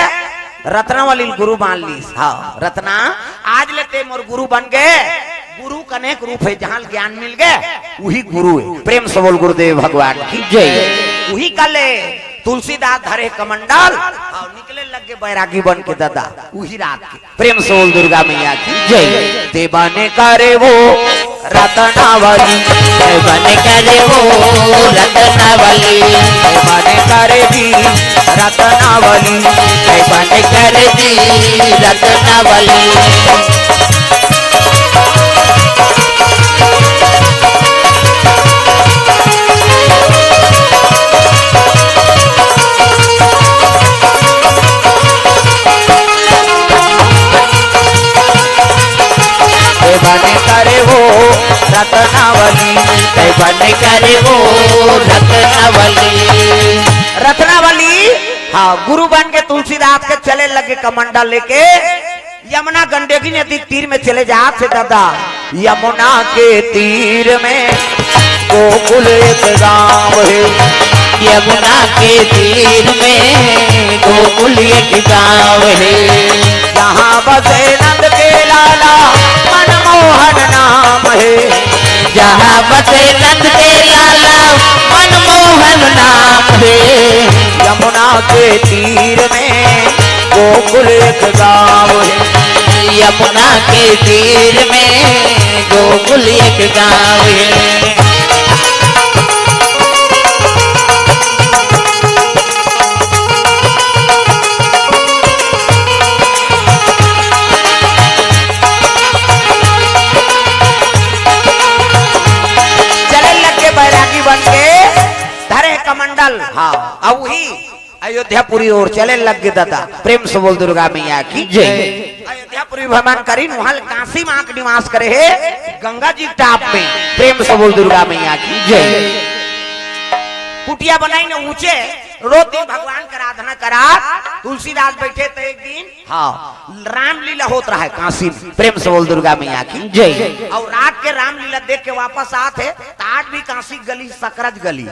रत्नावली ल गुरु मान लीस। हाँ, रत्ना, आज ले ते मोर गुरु बन गे, गुरु के अनेक रूप हे, जहाँ ले ज्ञान मिल गे, वही गुरु हे। प्रेम से बोल गुरुदेव भगवान की जय। वही कले तुलसीदास धरे कमंडल, हाँ, निकले लग गे बैरागी बन के ददा, वही रात के। प्रेम से बोल दुर्गा मैया की जय। ते बने करे वो रत्नावली, ते बने करे वो रत्नावली, ते बने करे भी रत्नावली, ते बने करे भी रत्नावली। ते बने करे वो रत्नावली, ते बने करे वो रत्नावली। रत्नावली, हाँ, गुरु बन के तुलसीदास के चले लगे कमंडल लेके। यमुना गंडकी नदी तीर में चले जात हे ददा। यमुना के तीर में गोकुल एक गाँव हे। यमुना के तीर में गोकुल एक गाँव हे। जहाँ बसे नंद के लाला मनमोहन नाम हे। जहाँ बसे नंद के लाला मनमोहन नाम हे। यमुना के तीर में गोकुल एक गाँव हे। यमुना के तीर में गोकुल एक गाँव हे। चले लग गे बैरागी बन के, धरे कमंडल। हाँ, अब वही अयोध्यापुरी ओर चले लग गे ददा। प्रेम से बोल दुर्गा मैया की जय। अयोध्यापुरी भ्रमण करिन, वहां ले काशी माँ के निवास करे हे गंगा जी के टाप में। प्रेम से बोल दुर्गा मैया की जय। कुटिया बनाइन ऊंचे, रोज दिन भगवान के आराधना करा। तुलसीदास बैठे त एक दिन, हाँ, रामलीला होत रहा हे काशी में। प्रेम से बोल दुर्गा मैया की जय। अउ रात के रामलीला देख के वापस आत हे, त आज भी काशी गली सकरज गली।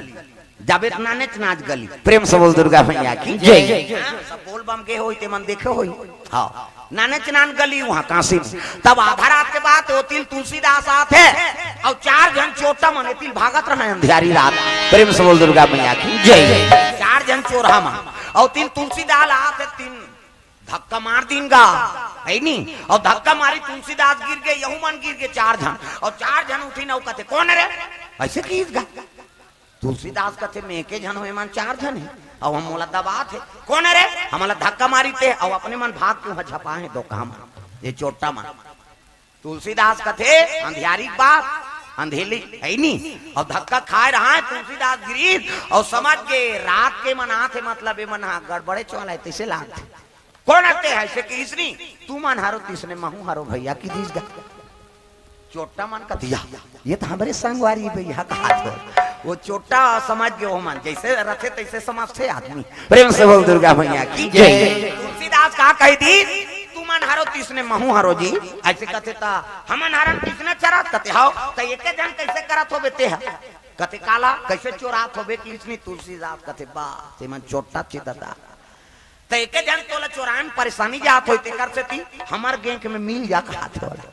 जाबे त नानेच नाच गली। प्रेम से बोल दुर्गा मैया की जय। हाँ, सब बोल बम गे होई, ते मन देखे होई। हाँ, नानेच नान गली वहाँ काशी में। तब आधा रात के बाद ओ तिल तुलसीदास आत हे, अउ चार झन चोरहा मन ए तिल भागत रहे अंधियारी रात। प्रेम से बोल दुर्गा मैया की जय। चार झन चोरहा मन, अउ तिल तुलसीदास आत हे, तीन धक्का मार दीन गा, हे नी? अउ धक्का मारी तुलसीदास गिर गे, यहू मन गिर गे चार झन, अउ चार झन उठिन अउ कथे, "कोन रे?" ऐसे किहिस गा। तुलसीदास कथे, "मैं एके झन हो, एमन चार झन हे, अउ हम मोला दबात हे।" "कोन हे रे?" "हमला धक्का मारिस ते, अउ अपने मन भाग के उहाँ झपा हे दोकहा मन, ये चोट्टा मन।" तुलसीदास कथे, अंधियारी के बात, अंधेली हे नी, अउ धक्का खाय रहा हे तुलसीदास गिरिस, अउ समझ गे, रात के मन आथे, मतलब एमन हा गड़बड़े चोला हे, तइसे लागथे। "कोन हरे ते?" "अइसे किहिस नी, तुमन हरो तइसने महूं हरों भइया," किहिस गा। चोट्टा मन कथे, "या, ये तो हमरे संगवारी भइया," कहाथे। वो चोट्टा समझ गे, ओमन जइसे रथे तइसे समझथे आदमी। प्रेम से बोल दुर्गा मैया की जय। तुलसीदास का कहि दिस, "तुमन हरो तइसने महूं हरों जी," अइसे कथे त, "हमन हरन तइसने चरात," कथे, "हव, त एके झन कइसे करत होबे तेहा?" कथे, "काला, कइसे चोरात होबे?" किहिस नी। तुलसीदास कथे, "बा, तेमन चोट्टा चिददा, त एके झन तोला चोराय म परेसानी जात होही, तेकर सेती हमर गेंग में मिल जा," कहाथे ओला।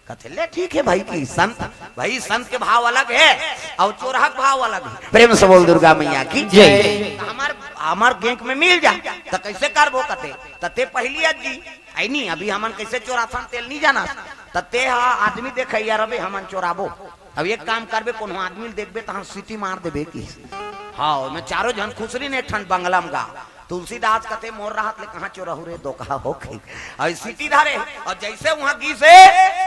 कथे, "ले ठीक हे भई," किहिस संत, भई संत के भाव अलग हे अउ चोरहा के भाव अलग हे। प्रेम से बोल दुर्गा मैया की जय। "त हमर, हमर गेंग में मिल जा, त कइसे करबो?" कथे, "त ते पहिली अज्जी, अइ नी, अभी हमन कइसे चोराथन तेला नी जानस, त ते हा आदमी देखइया रबे, हमन चोराबो। अब एक काम करबे, कोनो आदमी ल देखबे, तहां सीटी मार देबे," किहिस। हाँ, ओमे चारों झन खुसरिन एक ठन बंगला म गा। तुलसीदास कथे, "मोर रहत ले कहाँ चोरहू रे दोकहा हो," कहिके। अउ सीटी धरे, अउ जइसे उहाँ गिस हे,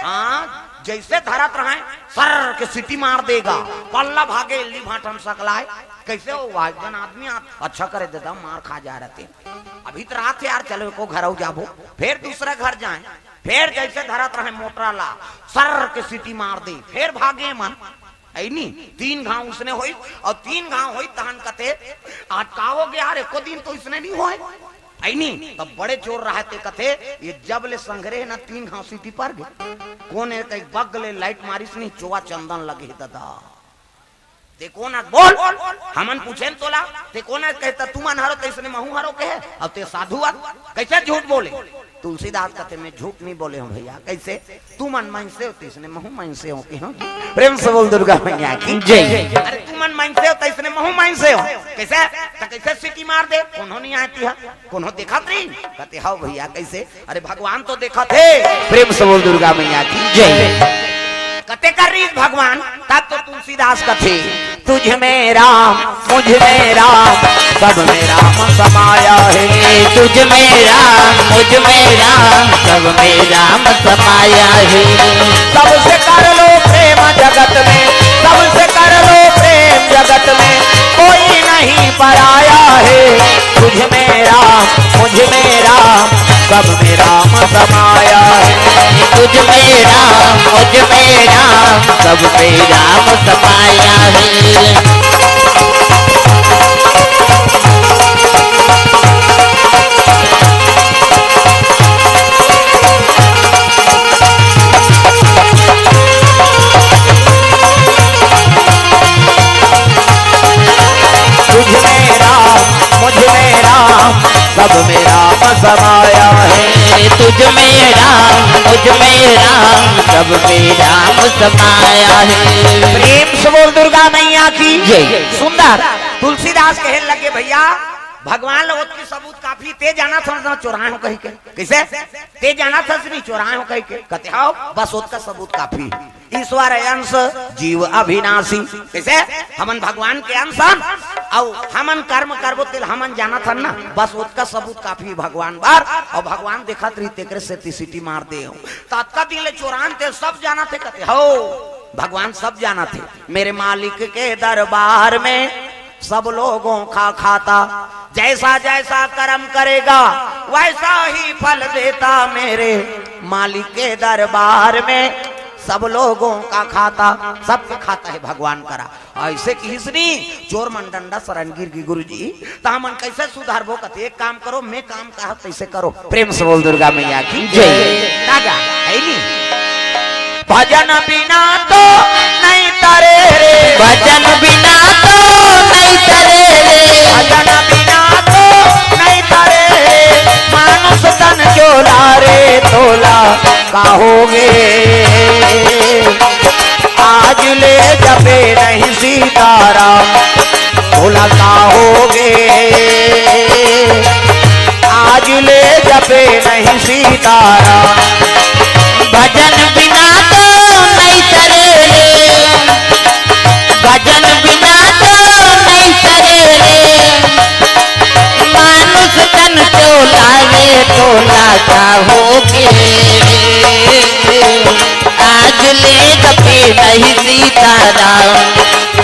हाँ, जइसे धरत रहय, सर्र के सीटी मार दे गा, पल्ला भागे, इल्ली भांटा म सकलाय। कइसे हो, वाह, एक झन आदमी आ, अच्छा करे ददा, मार खा जाय रहितेंव। अभी त रात हे यार, चलो एको घर अउ जाबो। फेर दूसरा घर जाय, फेर जइसे धरत रहय मोटरा ला, सर्र के सीटी मार दे, फेर भागे मन। अइ नी, तीन घांव उसने होइस, अउ तीन घांव होइस तहन कथे, "आज का होगे यार, एको दिन तो इसने नी होय।" अइ नी, तब बड़े चोर रहय ते कथे, "ये जब ले संघरे हे ना, तीन घांव सीटी पर गे।" कोन हे कहिके बग ले लाइट मारिस नी, चोवा चंदन लगे हे ददा। "ते कोन हस बोल?" हमन पूछेन तोला, "ते कोन हस?" कहे, "त तुमन हरो तइसने महूं हरों," कहे, "अउ ते साधु अस, कइसे झूठ बोले?" तुलसीदास कथे, "मैं झूठ नहीं बोले हूँ भइया।" "कइसे?" "तुमन मइनसे हो तइसने महूं मइनसे हों," कहे हूँ। प्रेम से बोल दुर्गा मैया की जय। "अरे तुमन मइनसे हो तइसने महूं मइनसे हों।" "कइसे?" "त कइसे सीटी मार दे, कोनो नहीं आय तिहा, कोनो देखत रहिन?" कथे, "हव भइया।" "कइसे?" "अरे भगवान तो देखत हे।" प्रेम से बोल दुर्गा मैया की जय। कथे कर रहिस भगवान, तब तो तुलसीदास कथे, "तुझ में राम, मुझ में राम, सब में राम समाया है।" "तुझ में राम, मुझ में राम, सब में राम समाया है।" "सबसे कर लो प्रेम जगत में, सबसे कर लो प्रेम जगत में, कोई नहीं पराया है।" "तुझ में राम, मुझ में राम, सब में राम समाया है।" "तुझ में राम, मुझ में राम, सब में राम समाया है।" "तुझ में राम, मुझ में राम, सब में राम समाया है।" "तुझ में राम, मुझ में राम, सब में राम समाया है।" प्रेम से बोल दुर्गा मैया की जय। सुंदर। तुलसीदास कहे लगे, "भइया, भगवान ल ओतकी सबूत काफी, ते जानत हस ना चोराय हों कहिके।" "कइसे?" "ते जानत हस नी चोराय हों कहिके?" कथे, "हव।" "बस ओतका सबूत काफी।" ईश्वर अंश, जीव अविनाशी। कइसे? हमन भगवान के अंश हन, अउ हमन कर्म करबो तेला हमन जानत हन ना, बस ओतका सबूत काफी भगवान बर, अउ भगवान देखत रहिस तेकरे सेती सीटी मार दे हंव। त अतका दिन ले चोरान ते सब जानत हे कथे, हव, भगवान सब जानत हे। मेरे मालिक के दरबार में सब लोगों का खाता, जैसा जैसा कर्म करेगा वैसा ही फल देता। मेरे मालिक के दरबार में सब लोगों का खाता, सबके खाता हे भगवान करा। अइसे किहिस नी, चोर मन डंडा सरन गिर गे गुरुजी, त हमन कइसे सुधारबो? कथे, एक काम करो, मैं काम कहत तइसे करो। प्रेम से बोल दुर्गा मैया की जय। राजा, है नी? भजन बिना तो नहीं तरे रे। भजन बिना तो नहीं तरे रे। भजन बिना तो नहीं तरे रे। मानुष तन चोला रे तोला कहोगे। आज ले जपे नहीं सीताराम, भुला कहोगे। आज ले जपे नहीं सीताराम। भजन बिना तो नहीं तरे रे, भजन बिना तो बोला का होगे, आज ले जपे नहीं सीताराम।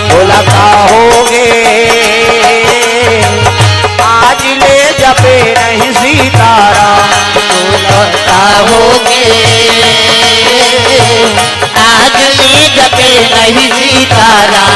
बोला का होगे, आज ले जपे नहीं सीताराम। बोला का होगे, आज ले जपे नहीं सीताराम।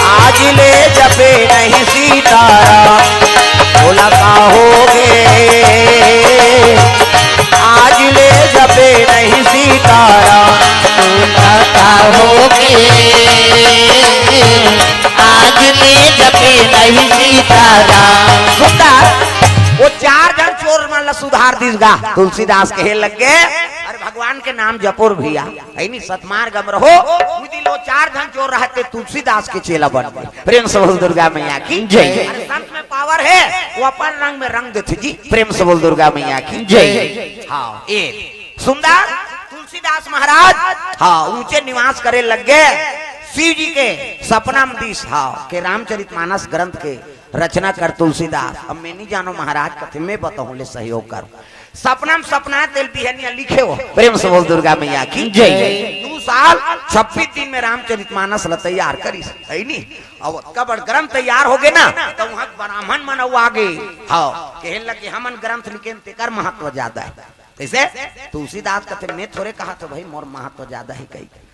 आज ले जपे नहीं सीताराम, बोला का होगे। आज ले जपे नहीं सीताराम, बोला का होगे। आज ले जपे नहीं सीताराम। सुंदर, वो चार झन चोर मन ला सुधार दिस गा। तुलसीदास कहे लग गे, अरे भगवान के नाम जपो रे भइया, अइनी सतमार्ग म रहो। उही दिन वो चार झन चोर रहते तुलसीदास के चेला बन गे। प्रेम से बोल दुर्गा मैया की जय। अरे संत में पावर हे, वो अपन रंग में रंग देथे जी। प्रेम से बोल दुर्गा मैया की जय। हाँ, ए सुंदर तुलसीदास महाराज, हाँ, ऊंचे निवास करे लग गे। शिव जी के सपना म दिस, हाँ, के रामचरित मानस ग्रंथ के रचना कर तुलसीदास। अब मैं नहीं जानो महाराज, कथे मैं बताहूं ले सहयोग कर। सपना म सपना तेल बिहनिया लिखे हो। प्रेम से बोल दुर्गा मैया की जय। दू साल छब्बीस दिन में रामचरित मानस ला तैयार करिस, अइनी? अब अतका बड़ ग्रंथ तैयार होगे ना, त उहां ब्राह्मण मन अउ आगे। हाँ, कहे लगे हमन ग्रंथ लिखेन तेकर महत्व जादा हे। कइसे? तुलसीदास कथे, मैं थोरे कहत हों भाई, मोर महत्व जादा हे कहिके।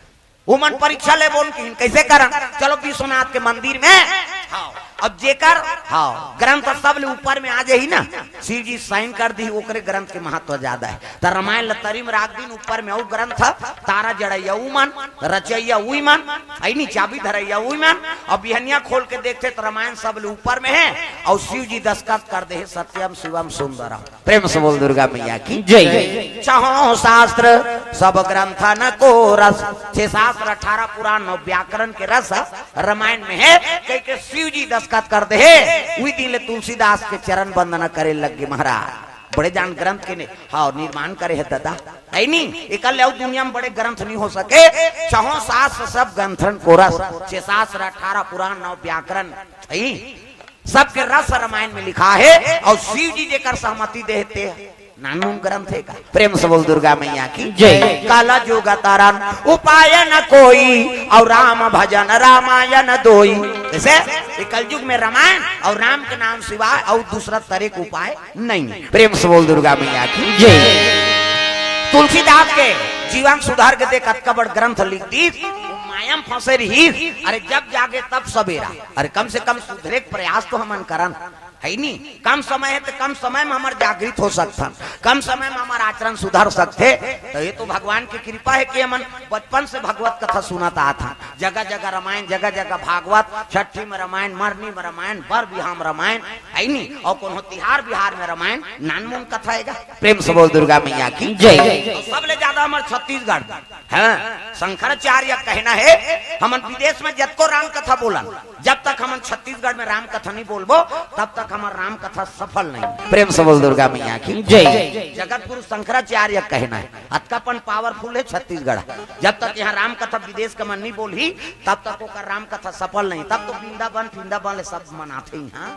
उमन परीक्षा ले बोन किहिन, कइसे करन? चलो विश्वनाथ के मंदिर में। हाँ, अब जेकर, हाँ, ग्रंथ सब ले ऊपर में आ जाही ना, शिव जी sign कर दिही, ओकरे ग्रंथ के महत्व जादा हे। त रामायण ल तरी म राख दिन, ऊपर में अउ ग्रंथ, तारा जड़इया उमन, रचइया उही मन, अइनी चाबी धरइया उही मन। अब बिहनिया खोल के देखथे त रामायण सब ले ऊपर में हे, अउ शिव जी दस्तखत कर दे हे सत्यम शिवम सुंदरम। प्रेम से बोल दुर्गा मैया की जय। छहों शास्त्र सब ग्रंथन को रस, छह शास्त्र, अठारह पुराण, नौ व्याकरण के रस रामायण में हे, कहिके शिव जी दस्तखत कर दे हे। उही दिन ले तुलसीदास के चरण वंदना करे लग गे महाराज। बड़े जान ग्रंथ के ने, हाँ, निर्माण करे हे दादा, अइनी? एकर ले अउ दुनिया में बड़े ग्रंथ नहीं हो सके। छहों शास्त्र सब ग्रंथन को रस, छह शास्त्र, अठारह पुराण, नौ व्याकरण, अइ? सबके रस रामायण में लिखा हे, अउ शिव जी जेकर सहमति देथे, नानमुन ग्रंथ हे का? प्रेम से बोल दुर्गा मैया की जय। कल जुग तरन उपाय न कोई, अउ राम भजन रामायण दोई। जइसे ये कलयुग में रामायण अउ राम के नाम सिवाय अउ दूसरा तरे के उपाय नहीं हे। प्रेम से बोल दुर्गा मैया की जय। तुलसीदास के जीवन सुधार के देख, अतका बड़ ग्रंथ लिख दिस, वो माया म फंसे रहिस। अरे जब जागे तब सबेरा, अरे कम से कम सुधरे के प्रयास तो हमन करन, हे नी? कम समय हे त कम समय में हमर जागृत हो सकथन, कम समय में हमर आचरण सुधर सकथे। त ये तो भगवान के कृपा हे कि हमन बचपन से भगवत कथा सुनत आत हन। जगह जगह रामायण, जगह जगह भागवत, छठी में रामायण, मरनी में रामायण, बर बिहाव में रामायण, हे नी? अउ कोनो तिहार बिहार में रामायण, नानमुन कथा हे गा। प्रेम से बोल दुर्गा मैया की जय। अउ सबले ज्यादा हमर छत्तीसगढ़, हाँ, शंकराचार्य कहना हे, हमन विदेश में जतको राम कथा बोलन, जब तक हमन छत्तीसगढ़ में राम कथा नहीं बोलबो, तब तक हमर राम कथा सफल नहीं। प्रेम से बोल दुर्गा मैया की जय। जगत गुरु शंकराचार्य कहना हे, अतका अपन powerful हे छत्तीसगढ़, जब तक यहाँ राम कथा विदेश के मन नहीं बोलही, तब तक ओकर राम कथा सफल नहीं। तब तो वृंदावन, वृंदावन ले सब मनाथे यहाँ।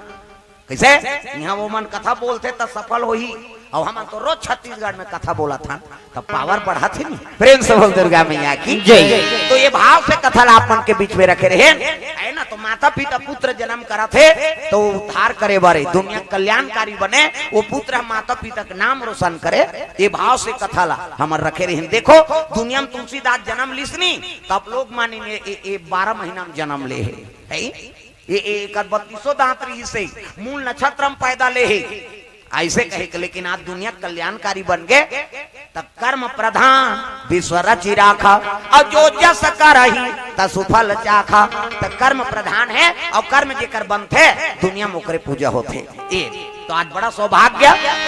कइसे? इहाँ वो मन कथा बोलथे त सफल होही, अउ हमन तो रोज छत्तीसगढ़ में कथा बोलत हन, त power बढ़त हे नी। प्रेम से बोल दुर्गा मैया की जय। तो ये भाव से कथा ला आप मन के बीच में रखे रहेन, हे ना? तो माता पिता पुत्र जन्म करत हे, तो उद्धार करे बर, दुनिया कल्याणकारी बने, वो पुत्र ह माता पिता के नाम रोशन करे, ये भाव से कथा ला हमर रखे रहेन। देखो, दुनिया में तुलसीदास जन्म लिस नी, त आप लोग मानिन ये, ये, ये बारह महीना में जन्म ले हे, हे? ये, ये एकर बत्तीसों दांत रहिस हे, मूल नक्षत्र में पैदा ले हे, अइसे कहे के, लेकिन आज दुनिया कल्याणकारी बन गे, त कर्म प्रधान विश्व रचि राखा, अउ जो जस करही तसु फल चाखा। त कर्म प्रधान हे, अउ कर्म जेकर बनथे, दुनिया में ओकरे पूजा होथे। ये तो आज बड़ा सौभाग्य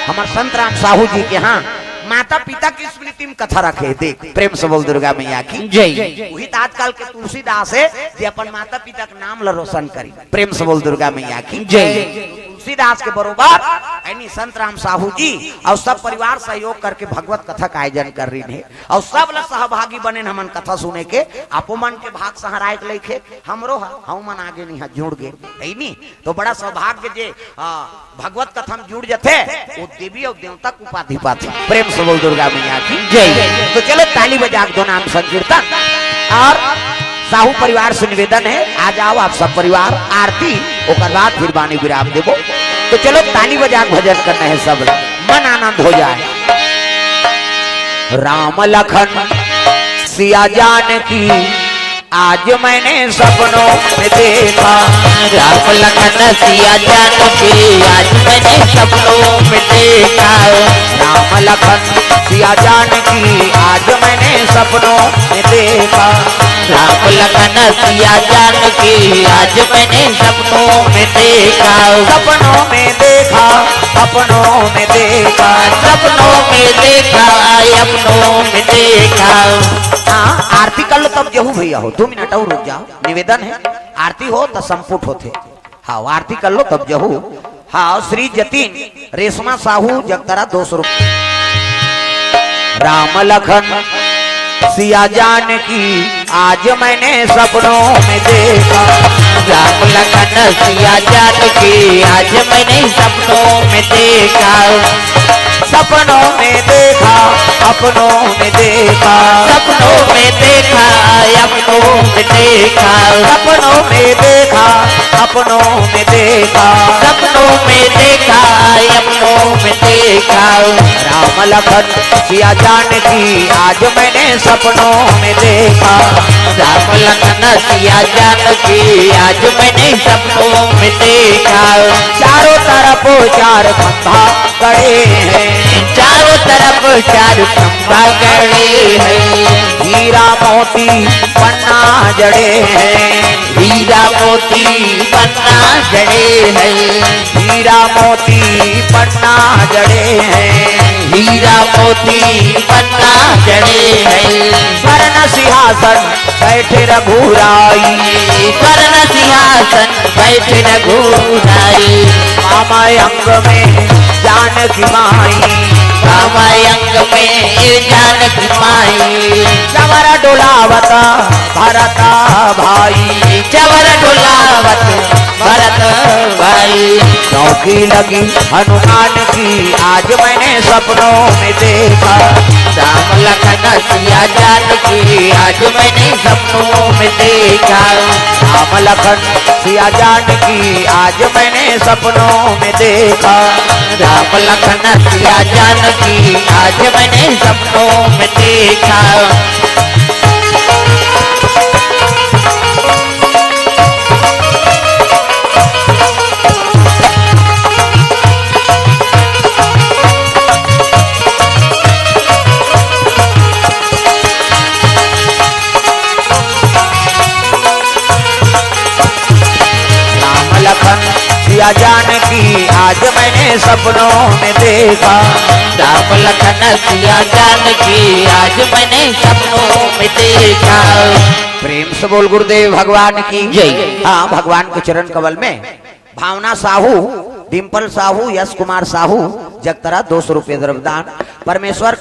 हमर संतराम साहू जी के यहाँ माता पिता के स्मृति में कथा रखे। देख, प्रेम से बोल दुर्गा मैया की जय। उही त आजकल के तुलसीदास हे जे अपन माता पिता के नाम ल रोशन करी। प्रेम से बोल दुर्गा मैया की जय। तुलसीदास के बरोबर ऐनी संत राम साहू जी अउ सब परिवार सहयोग करके भगवत कथा के आयोजन कर रहिन हे अउ सब ल सहभागी बनेन हमन कथा सुने के। आपो मन के भाग सहराय के लइक हे, हमरो ह, हमू मन आगे नहीं ह, जुड़ गे, हे नी? तो बड़ा सौभाग्य जे, आ, भगवत कथा म जुड़ जथे, वो देवी अउ देवता के उपाधि पाथे। प्रेम से बोल दुर्गा मैया की जय। तो चलो ताली बजा के दो नाम संकीर्तन। और साहू परिवार से निवेदन हे, आ जाओ आप सब परिवार, आरती, ओकर बाद फिर वाणी विराम देबो। तो चलो ताली बजा के भजन करना हे सब, मन आनंद हो जाए। राम लखन सिया जानकी आज मैंने सपनों में देखा। राम लखन सिया जानकी आज मैंने सपनों में देखा। राम लखन सिया जानकी आज मैंने सपनों में देखा। राम लखन सिया जानकी आज मैंने सपनों में देखा। सपनों में देखा, सपनों में देखा। सपनों में देखा, सपनों में देखा। हाँ, आरती कर लो तब जहू भैया हो, दो मिनट और रुक जाओ, निवेदन हे, आरती हो त संपुट होथे। हाँ, आरती कर लो तब जहू। हाँ, श्री जतिन रेशमा साहू जगतरा दो सौ रुपये। राम लखन सिया जानकी आज मैंने सपनों में देखा। राम लखन सिया जानकी आज मैंने सपनों में देखा। सपनों में देखा, सपनों में देखा। सपनों में देखा, सपनों में देखा। सपनों में देखा, सपनों में देखा। सपनों में देखा, सपनों में देखा। राम लखन सिया जानकी आज मैंने सपनों में देखा। राम लखन सिया जानकी आज मैंने सपनों में देखा। चारों तरफ चार खंभा गड़े हैं। चारों तरफ चार खंभा गड़े हैं। हीरा मोती पन्ना जड़े हैं। हीरा मोती पन्ना जड़े हैं। हीरा मोती पन्ना जड़े हैं। हीरा मोती पन्ना जड़े हैं। स्वर्ण सिंहासन बैठे रघुराई। स्वर्ण सिंहासन बैठे रघुराई। वाम अंग में जानकी माई। वाम अंग में जानकी माई। चवर डोलावत भरत भाई। चवर डोलावत भरत भाई। चौकी लगी हनुमान की आज मैंने सपनों में देखा। राम लखन सिया जानकी आज मैंने सपनों में देखा। राम लखन सिया जानकी आज मैंने सपनों में देखा। राम लखन सिया जानकी आज मैंने सपनों में देखा। राम लखन सिया जानकी आज मैंने सपनों में देखा। राम लखन सिया जानकी आज मैंने सपनों में देखा। प्रेम से बोल गुरुदेव भगवान की जय। हाँ, भगवान के चरण कमल में भावना साहू, डिंपल साहू, यश कुमार साहू, जगतरा दो सौ रुपये द्रव्यदान। परमेश्वर